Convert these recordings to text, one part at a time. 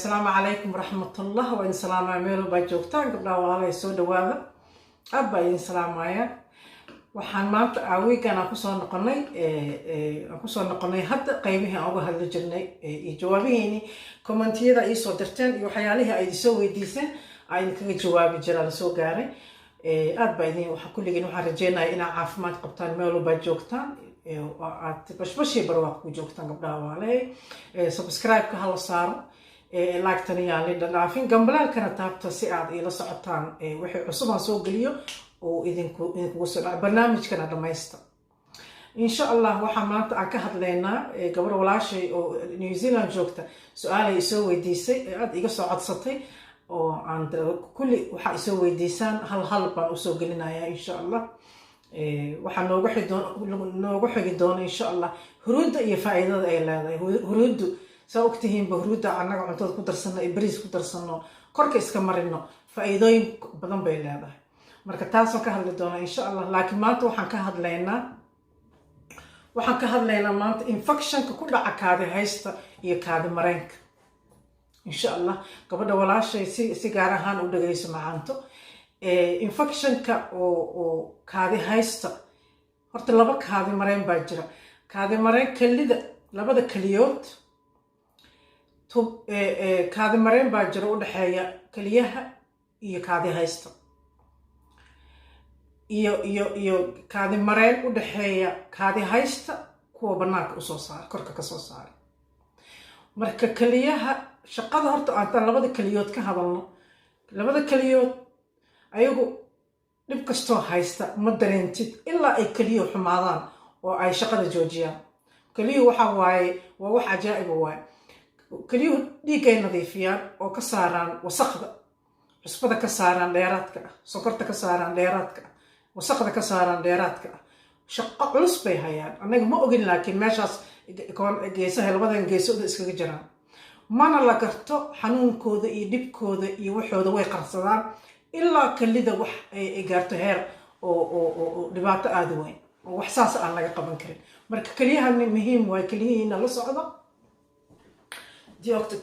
Asalaamu calaykum waraxmatullah. Waa idin salaamaya meel walbaa joogtaan. Gabdhaha walaalahay, soo dhawaada, aad baa idin salaamaya. Waxaan maanta weekan aan kusoo noqonay hadda qaybihii aan uga hadli jirnay iyo jawaabihiini commentiyada iisoo dirteen iyo waxyaalihii ay soo weydiiseen aan idinkaga jawaabi jiraa lasoo gaaray. Aad baa idin waxa kulligiin waxaan rajeynaya inaad caafimaad qabtaan meel walbaa joogtaan oo aad bashbashii barwaaq ku joogtaan. Gabdhaha walaalahay, subscribe-ka hala saaro, like-tana yaan la dhaafin, gambalaalkana taabta si aad iila socotaan wixii cusub aan soo geliyo oo idinkugu soo dhaco. Barnaamijkana dhammaysta, insha Allah. Waxaa maanta aan ka hadlaynaa gabar walaashay oo New Zealand joogta su-aalay isoo weydiisay, aad iga soo codsatay, oo aan kulli waxaa isoo weydiisaan hal hal baan usoo gelinayaa, insha Allah. Waxaa noogu xigi doona, insha Allah, huruudda iyo faa'iidada ay leedahay huruuddu. Saa ogtihiinba, huruudda annaga cuntada ku darsano iyo bariis ku darsano, korka iska marino, faa'iidooyin badan bay leedahay. Marka taasaan ka hadli doonaa, insha Allah. Laakiin maanta waxaan ka hadlaynaa maanta infectionka ku dhaca kaadi haysta iyo kaadi mareenka, insha Allah. Gabadha walaashay si gaar ahaan u dhagayso macaanto. Infectionka oo kaadi haysta, horta laba kaadi mareen baa jira. Kaadi mareen kelida, labada keliyood kaadi mareen baa jira u dhexeeya keliyaha iyo kaadi haysta, iyo kaadi mareen u dhexeeya kaadi haysta kuwa banaanka usoo saara, korka kasoo saara. Marka keliyaha shaqada, horta aantaan labada keliyood ka hadalno, labada keliyood ayagu dhib kastoo haysta ma dareentid ilaa ay keliyuhu xumaadaan oo ay shaqada joojiyaan. Keliyuhu waxa waaye, waa wax cajaa'iba waaye. Keliyuhu dhiiggay nadiifiyaan oo ka saaraan wasaqda, cusbada ka saaraan dheeraadka ah, sokorta ka saaraan dheeraadka ah, wasaqda ka saaraan dheeraadka ah. Shaqo culus bay hayaan, annaga ma ogin, laakiin meeshaas geesaha, labadan geesooda iskaga jiraan, mana la garto xanuunkooda iyo dhibkooda iyo waxooda. Way qarsadaan ilaa kelida wax ay gaarto heer oo dhibaato aada weyn oo wax saas aan laga qaban karin. Marka keliyaha muhiim waay, keliyihiina la socdo.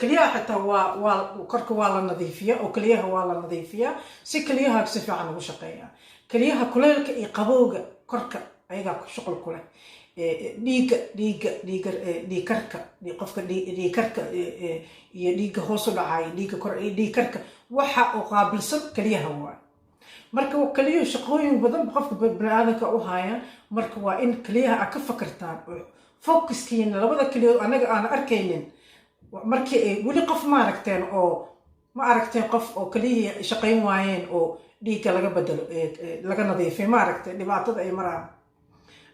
Keliyaha xitaa waa korka waa la nadiifiyaa oo keliyaha waa la nadiifiyaa si keliyaha si fiican ugu shaqeeyaa. Keliyaha kuleylka iyo qabowga korka ayagaa shuqul ku leh. Dhiigga dhiigkarka, qofka dhiigkarka iyo dhiigga hoos u dhacay, dhiigga kor, dhiigkarka waxa uu qaabilsan keliyaha waay. Marka keliyuhu shaqooyin badan qofka bani-aadanka u haayaan. Marka waa in keliyaha aad ka fakartaan, focuskiina labada keliyood annaga aan arkaynin. Markii ay weli qof ma aragteen oo ma aragteen qof oo keliyihii shaqayn waayeen oo dhiigga laga bedelo, laga nadiifay? Ma aragteen dhibaatada ay maraan,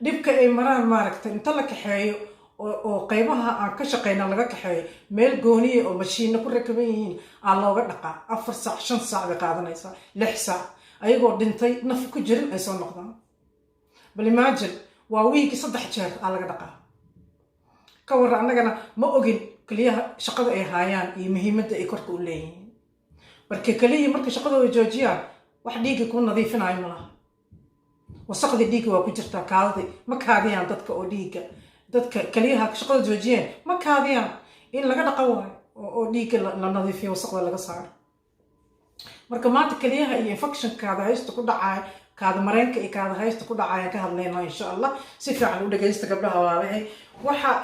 dhibka ay maraan? Maaragtay, inta la kaxeeyo oo qaybaha aan ka shaqeyna laga kaxeeyo, meel gooniya oo mashiino ku rakaban yihiin aa looga dhaqaa. 4 saac, 5 saac bay qaadanaysaa, 6 saac, ayagoo dhintay, naf ku jirin ay soo noqdaan. Bal imagine, waa wiigi 3 jeer aa laga dhaqaa. Ka warra, annagana ma ogin keliyaha shaqada ay haayaan iyo muhiimadda ay korka u leeyihiin. Marka keliyihii markay shaqadooda joojiyaan, wax dhiigga kuu nadiifinayo ma laha. Wasaqdii dhiigga waa ku jirtaa kaadadii. Ma kaadiyaan dadka oo dhiigga, dadka keliyaha shaqada joojiyeen ma kaadiyaan. In laga dhaqa waayo oo dhiigga la nadiifiyo, wasaqda laga saaro. Marka maanta keliyaha iyo infection kaada haysta ku dhacaya, kaada mareenka iyo kaada haysta ku dhacayaan ka hadlaynaa, insha Allah. Si fiican u dhagaysta, gabdhaha walaalahay. Waxa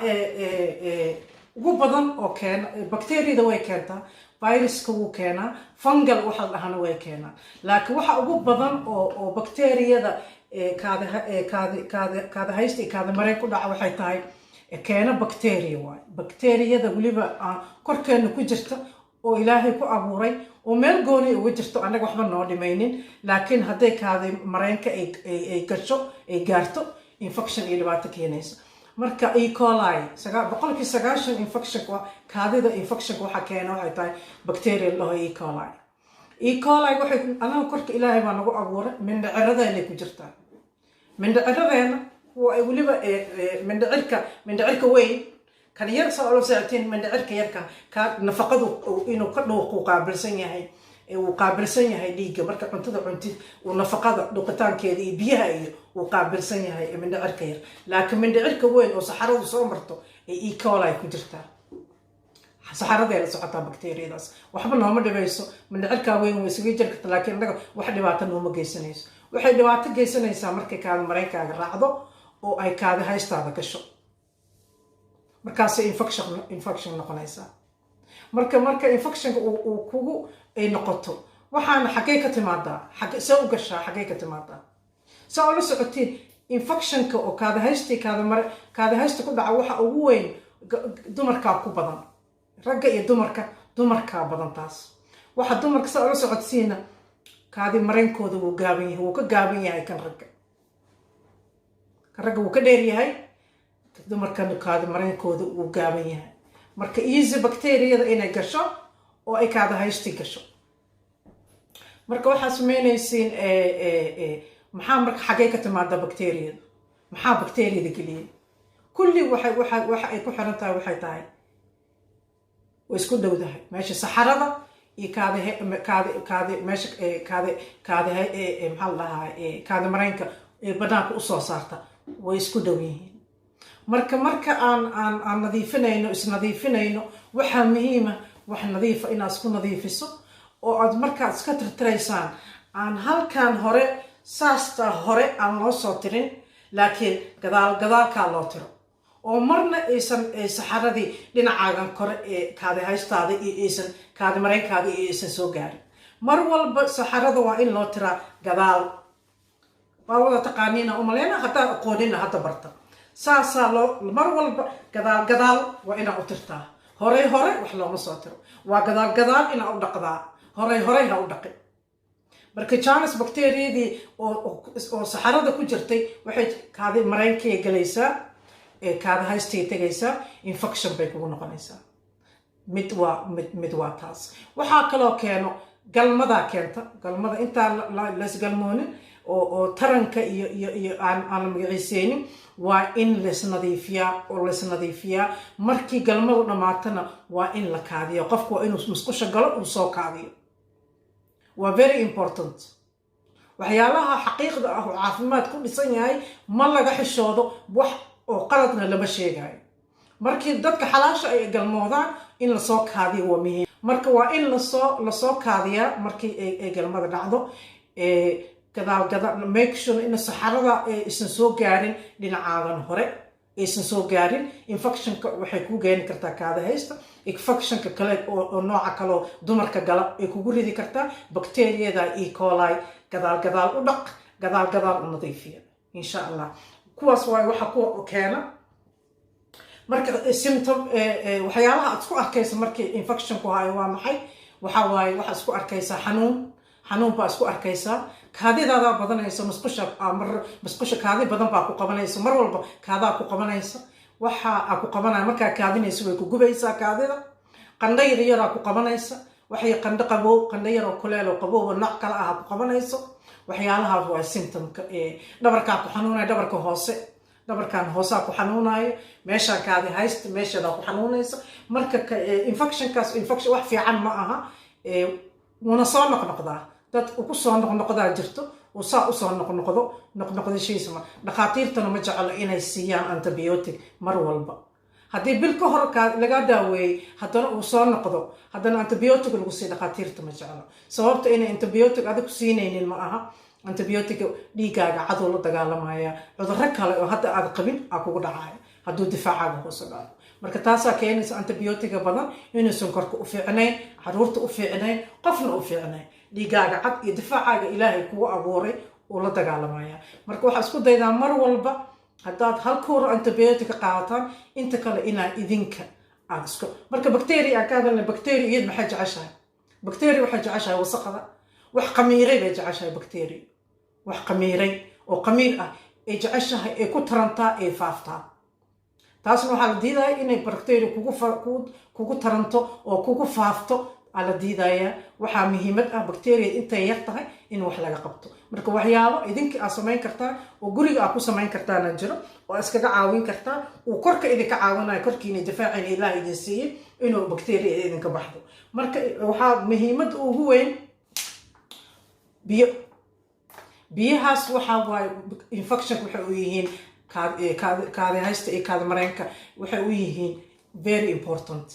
ugu badan oo keena, bacteriada way keentaa, viruska wuu keenaa, fungal waxa la dhahana way keenaa, laakiin waxa ugu badan oo bacteriyada kaada haysta iyo kaada mareen ku dhaca waxay tahay keena bacteria waay. Bacteriyada weliba korkeena ku jirta oo Ilaahay ku abuuray oo meel gooni uga jirto, annaga waxba noo dhimaynin, laakiin hadday kaada mareenka ay gasho, ay gaarto, infection iyo dhibaato keenaysa. Marka E. coli, 90% infectionka kaadida, infectionka waxaa keena waxay tahay bacteria la dhaho E. coli. E. coli waxay anaga korka Ilaahay baa nagu abuuray, mindhiciradeennay ku jirtaa. Mindhiciradeena weliba mindhicirka weyn, kan yar saa ula socotiin, mindhicirka yarka ka nafaqadu inuu ka dhuuqu qaabilsan yahay, uu qaabilsan yahay dhiigga. Marka cuntada cuntid, uu nafaqada dhuqitaankeeda iyo biyaha iyo uu qaabilsan yahay mindhicirka yar. Laakiin mindhicirka weyn oo saxaradu soo marto ay E. coli ku jirtaa. Saxaraday la socotaa bacteriyadaas, waxba nooma dhibayso. Mindhicirkaa weyn way isaga jiri karta, laakiin innaga wax dhibaato nooma geysanayso. Waxay dhibaato geysanaysaa markay kaadi mareenkaaga raacdo oo ay kaadi haystaada gasho. Markaasay infection noqonaysaa. Marka infectionka uu kugu ay noqoto, waxaana xaggay ka timaadaa? See u gashaa? Xaggay ka timaadaa? Saa ula socotiin, infectionka oo kaadahaysti kaadamare kaadahaysta ku dhaca waxa ugu weyn dumarkaa ku badan. Ragga iyo dumarka, dumarkaa badan taas. Waxa dumarka, saa ula socodsiina, kaadi mareenkooda wuu gaaban yahay, wuu ka gaaban yahay kan ragga. Kan ragga wuu ka dheer yahay, dumarkana kaadi mareenkooda wuu gaaban yahay. Marka easy bacteriyada inay gasho oo ay kaadahaysti gasho. Marka waxaa sameynaysiin maxaa? Marka xaggay ka timaada bacteriyadu? Maxaa bacteriyada geliyay? Kulli waxay waxa waxa ay ku xiran tahay, waxay tahay, way isku dhowdahay meesha saxarada iyo kaadi kaadi kaadi meesha kaadi kaadi maxaa la dhahaa, kaadi mareenka ee banaanka usoo saarta, way isku dhow yihiin. Marka aan nadiifinayno, isnadiifinayno, waxaa muhiima wax nadiifa inaad isku nadiifiso oo aad markaad iska tirtiraysaan aan halkan hore saastaa hore aan loo soo tirin, laakiin gadaal gadaalkaa loo tiro, oo marna aysan saxaradii dhinacaagan kore ee kaadi haystaada iyo aysan kaadi mareenkaada iyo aysan soo gaarin. Mar walba saxarada waa in loo tiraa gadaal. Waa wada taqaaniina umaleyna, haddaad aqoonina hadda barta. Saasaa loo mar walba gadaal gadaal waa inaa u tirtaa. Horey hore wax looma soo tiro, waa gadaal gadaal inaa u dhaqdaa. Horey horey ha u dhaqin. Marka janus bacteriyadii oo saxarada ku jirtay waxay kaadi mareenkay galaysaa, kaadi haystay tegaysaa, infection bay kugu noqonaysaa. Mid waa mid waa taas. Waxaa kaloo keeno galmadaa keenta. Galmada intaan laysgalmoonin oo taranka iyo aan la magaciiseynin, waa in laysnadiifiyaa oo laysnadiifiyaa. Markii galmadu dhammaatana waa in la kaadiyo. Qofku waa inuu musqusha galo, uu soo kaadiyo. Waa very important. Waxyaalaha xaqiiqda ah oo caafimaad ku dhisan yahay ma laga xishoodo, wax oo qaladna lama sheegayo. Markii dadka xalaasha ay galmoodaan, in lasoo kaadiyo waa muhiim. Marka waa in lasoo kaadiyaa markii ay galmada dhacdo. Gadaal gadaal, make sure in saxarada aysan soo gaarin dhinacaadan hore, aysan soo gaarin. Infectionka waxay kuu keeni kartaa kaada haysta. Infectionka kale oo nooca kaleoo dumarka gala ay kugu ridi kartaa bacteriyada E. coli. Gadaal gadaal u dhaq, gadaal gadaal u nadiifiya, insha Allah. Kuwaas waay waxa kuwa keena. Marka symptom, waxyaalaha aad isku arkaysa markii infectionku hayo waa maxay? Waxa waaye, waxaad isku arkaysaa xanuun. Xanuun baa isku arkaysaa, kaadidaadaa badanaysa, musqusha mar musqusha kaadi badan baa ku qabanaysa, mar walba kaadaa ku qabanaysa. Waxa aa ku qabanaya, markaa kaadinaysa way ku gubaysaa kaadida. Qandho yar yaraa ku qabanaysa, waxay qandho qabow, qandho yaroo kuleel oo qabooba nooc kale ah ku qabanayso. Waxyaalahaas waa symptomka. Dhabarkaa ku xanuunaya, dhabarka hoose, dhabarkan hoosaa ku xanuunaayo, meeshaan kaadi haysta meesheedaa ku xanuunaysa. Marka infectionkaas infection wax fiican ma aha, wuuna soo noqnoqdaa. Dad ku soo noqnoqdaa jirto, uu saa usoo noqnoqdo noqnoqdashiisa. Ma dhakhaatiirtana ma jeclo inay siiyaan antibiotic mar walba. Haddii bil ka hor lagaa daaweeyey, haddana uu soo noqdo, haddana antibiotic lagu siiyo, dhakhaatiirta ma jeclo. Sababta inay antibiotic adig ku siinaynin ma aha. Antibiotic dhiigaaga cadow la dagaalamaya, cudurro kale oo hadda aad qabin aa kugu dhacaya hadduu difaacaaga hoose dhaco. Marka taasaa keenaysa antibiotiga badan inuusan korka u fiicnayn, caruurta u fiicnayn, qofna u fiicnayn. Dhiigaaga cad iyo difaacaaga Ilaahay kugu abuuray uu la dagaalamaya. Marka waxaa isku daydaa mar walba, haddaad hal kuuro antibiotic qaadataan, inta kale inaa idinka aada isku. Marka bacteria aan ka hadalna, bacteria iyad maxay jeceshahay? Bacteria waxay jeceshahay wasaqda, wax qamiiray bay jeceshahay. Bacteria wax qamiiray oo qamiir ah ay jeceshahay, ay ku tarantaa, ay faaftaa. Taasna waxaa la diidaya inay bacteria kugu taranto oo kugu faafto aa la diidayaa. Waxaa muhiimad ah bacteria intay yar tahay in wax laga qabto. Marka waxyaabo idinka aad samayn kartaan oo guriga aad ku samayn kartaana jiro oo iskaga caawin kartaa, uu korka idinka caawinayo, korkiina difaacina Ilaah idin siiyey inuu bacteria idinka baxdo. Marka waxaa muhiimadda ugu weyn biyo. Biyahaas waxaa waaye infectionka waxay u yihiin kaadi haysta iyo kaadi mareenka, waxay u yihiin very important.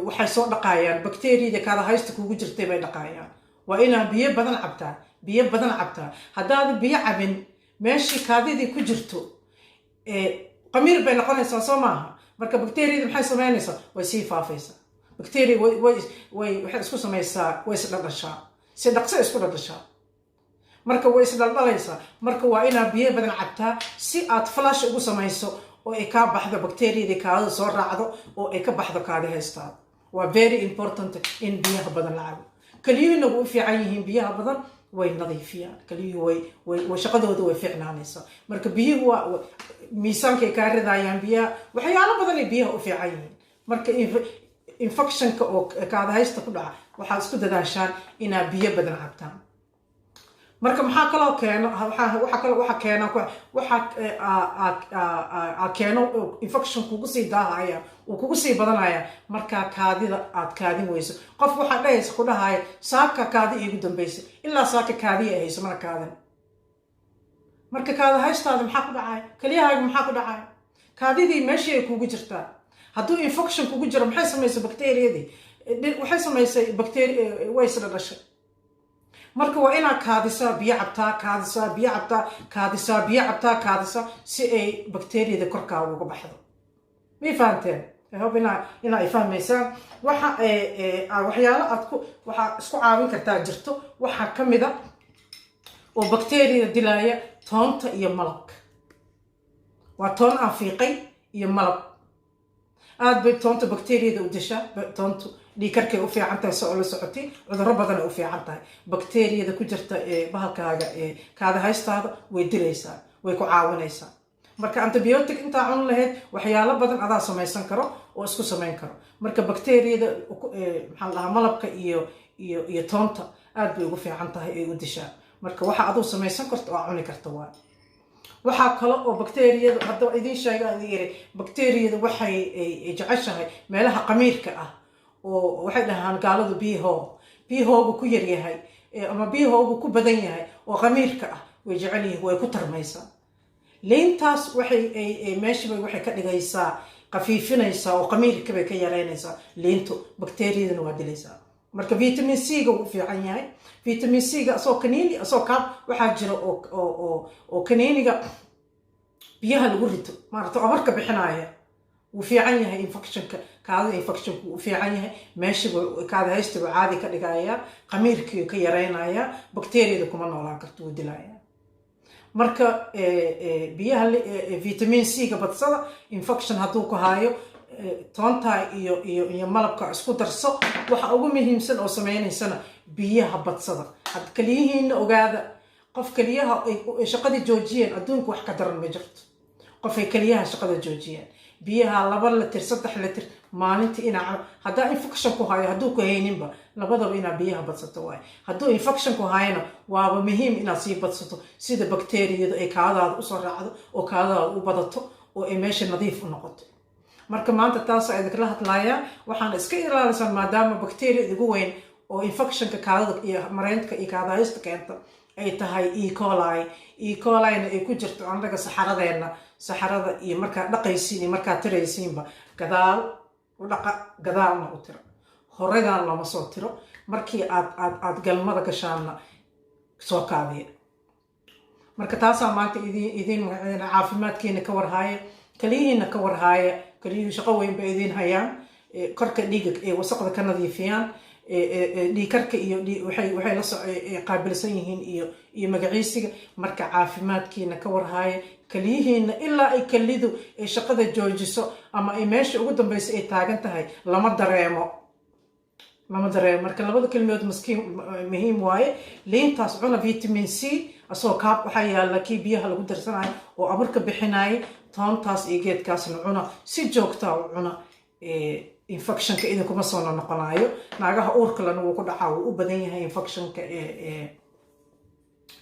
Waxay soo dhaqaayaan bacteriyada kaada haysta kugu jirtay bay dhaqaayaan. Waa inaa biyo badan cabtaa, biyo badan cabtaa. Haddaada biyo cabin, meeshii kaadidii ku jirto qamiir bay noqonaysaa, soo maaha? Marka bacteriyada maxay samaynaysaa? Way sii faafaysaa. Bacteria way waxay isku samaysaa, way isdhadhashaa, si dhaqso isku dhadhashaa. Marka way isdhaldhalaysaa. Marka waa inaa biyo badan cabtaa si aad flush ugu samayso oo ay kaa baxdo bacteriyadii, kaadida soo raacdo oo ay ka baxdo kaadi haystaada. Waa very important in biyaha badan la cabo. Keliyuhuna way u fiican yihiin, biyaha badan way nadiifiyaan keliyuhu, way shaqadooda way fiicnaanaysaa. Marka biyuhu waa miisaankay kaa ridayaan biyaha, waxyaalo badan ay biyaha u fiican yihiin. Marka infectionka oo kaada haysta ku dhaca, waxaad isku dadaashaan inaad biyo badan cabtaan. Marka maxaa kaloo keeno? Waxaa kaloo waxa keena, waxa keeno infection kugu sii daahaya, uu kugu sii badanaya, markaa kaadida aad kaadin weyso. Qof waxaa dhahaysa, ku dhahaya, "Saaka kaadi iigu dambaysa, ilaa saaka kaadiya ay hayso, mana kaadin." Marka kaada haystaada maxaa ku dhacaya? Kelyahaaga maxaa ku dhacaya? Kaadidii meeshii ay kugu jirtaa. Hadduu infection kugu jiro, maxay samaysay bacteriyadii? Waxay samaysay bacteria, way isla dhashay. Marka waa inaad kaadisaa, biyo cabtaa, kaadisaa, biyo cabtaa, kaadisaa, biyo cabtaa, kaadisaa, si ay bacteriyada korkaaga uga baxdo. May fahanteen? I hope inaa ay fahmaysaan. Waxa waxyaalo aad ku waxaa isku caawin kartaa jirto. Waxaa ka mid a oo bacteriyada dilaaya toonta iyo malabka. Waa toon aan fiiqay iyo malab. Aad bay toonta bacteriyada u dishaa. Toontu dhiigkarkay u fiican tahay, soo la socotay, cudurro badanay u fiican tahay. Bacteriyada ku jirta bahalkaaga, kaada haystaada, way dilaysaa, way ku caawinaysaa. Marka antibiotic intaa cun lahayd, waxyaalo badan adaa samaysan karo oo isku samayn karo. Marka bacteriyada, maxaa la dhahaa, malabka iyo toonta aad bay ugu fiican tahay ay u dishaa. Marka waxa aduu samaysan karto oo cuni karta waa. Waxaa kale oo bacteriyadu, haddaba idiin sheega, idin yiri, bacteriyadu waxay jeceshahay meelaha qamiirka ah oo waxay dhahaan gaaladu pH-gu ku yaryahay ama pH-gu ku badan yahay oo qamiirka ah way jecel yihiin, way ku tarmaysaa. Liintaas waxay meeshiiba waxay ka dhigaysaa, qafiifinaysaa oo qamiirka bay ka yareynaysaa. Liintu bacteriyadana waa dilaysaa. Marka vitamin C-ga wuu fiican yahay. Vitamin C-ga asoo kaniini, asoo kaab waxaa jira oo kaniiniga biyaha lagu rito, maarata, abarka bixinaya, wuu fiican yahay. Infectionka kaadida, infectionka wuu fiican yahay. Meeshiba kaada haysta buu caadi ka dhigayaa, qamiirkii ka yareynayaa, bacteriyada kuma noolaan karto, wuu dilaya. Marka biyaha vitamin C-ga badsada. Infection hadduu ku haayo, toonta iyo malabka isku darso. Waxa ugu muhiimsan oo sameynaysana biyaha badsada. Had keliyihiina ogaada, qof keliyaha ay shaqadii joojiyeen, adduunka wax ka daran ma jirto. Qofay keliyaha shaqada joojiyeen, biyaha 2 litir, 3 litir maalintii inaa, haddaa infection ku hayo, hadduu ku hayninba, labadaba inaa biyaha badsato waayo. Hadduu infection ku hayona, waaba muhiim inaad sii badsato, sida bacteriyadu ay kaadaada usoo raacdo oo kaadadaada u badato oo ay meesha nadiif u noqoto. Marka maanta taasaa idinkala hadlayaa. Waxaana iska ilaalisaan, maadaama bacteria ugu weyn oo infectionka kaadada iyo mareyntka iyo kaadahaysta keenta ay tahay E. coli, E. colina ay ku jirto annaga saxaradeenna, saxarada iyo markaad dhaqaysiin iyo markaad tiraysiinba, gadaal u dhaqa, gadaalna u tiro, horedan lama soo tiro. Markii aad galmada gashaanna soo kaadiya. Marka taasaa maanta idin caafimaadkiina ka warhaaya, keliyihiina ka warhaaya. Keliyuhu shaqo weyn bay idiin hayaan, korka dhiiga ee wasaqda ka nadiifiyaan, dhiigkarka iyo waxay la qaabilsan yihiin iyo magaciisiga. Marka caafimaadkiina ka warhaaya, keliyihiina. Ilaa ay kelidu ay shaqada joojiso ama ay meesha ugu dambeysa ay taagan tahay, lama dareemo, lama dareemo. Marka labada kelimood maskiin muhiim waaye. Liintaas cuna, vitamin C asagoo kaab waxaa yaala kii biyaha lagu darsanayo oo aburka bixinaya. Toontaas iyo geedkaasna cuna, si joogtaa u cuna. Infectionka idinkuma soo noqonayo. Naagaha uurka lana wuu ku dhacaa, wuu u badan yahay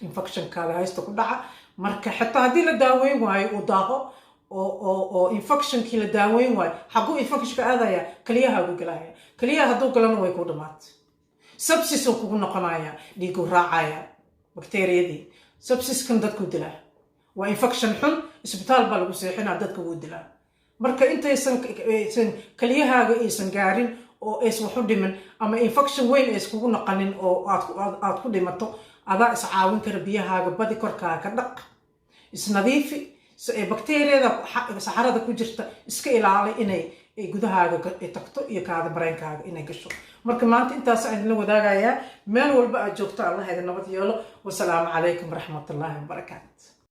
infectionkaada haysta ku dhaca. Marka xitaa haddii la daaweyn waayo, uu daaho oo infectionkii la daaweyn waayo, xaguu infectionka aadaya? Keliyaha gu galaya. Keliyaha hadduu galana, way ku dhamaatay, sepsis oo kugu noqonaya, dhiigu raacaya bacteriyadii. Sepsiskan dadku dilaa, waa infection xun, isbitaal baa lagu seexinaa, dadka wuu dilaa. Marka intaysan aysan kaliyahaaga aysan gaarin oo ays wax u dhimin ama infection weyn ays kugu naqanin oo aad ku dhimato, adaa is caawin kara. Biyahaaga badi, korkaaga ka dhaq, isnadiifi. Bakteeriyada saxarada ku jirta iska ilaali inay gudahaaga tagto iyo kaada mareenkaaga inay gasho. Marka maanta intaas aan idinla wadaagayaa. Meel walba aad joogto, Allah idin nabad yeelo. Wasalaamu calaykum waraxmatullaahi wabarakaatu.